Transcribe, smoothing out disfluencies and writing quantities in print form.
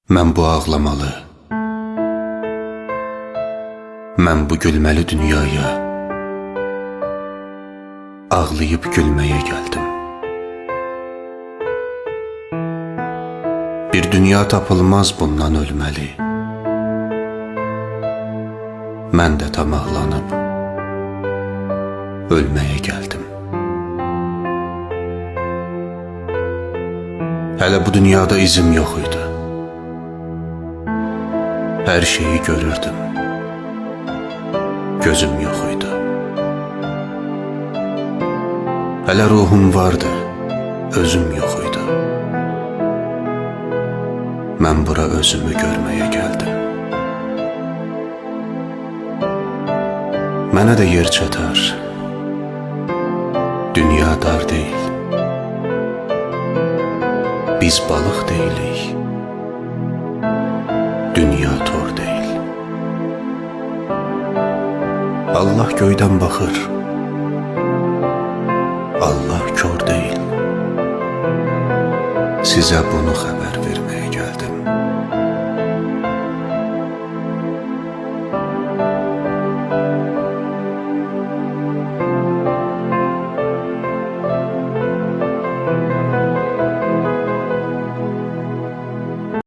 Mən bu ağlamalı, mən bu gülməli dünyaya ağlayıb gülməyə gəldim. Bir dünya tapılmaz bundan ölməli. Mən də tamahlanıb ölməyə gəldim. Hələ bu dünyada izim yox idi. Hər şeyi görürdüm. Gözüm yox idi. Hələ ruhum vardı, özüm yox idi. Mən bura özümü görməyə gəldim. Mənə də yer çatar. Dünya dar deyil. Biz balıq deyilik. Dünya tor deyil. Allah göydən baxır. Allah kor deyil. Sizə bunu xəbər verməyə gəldim.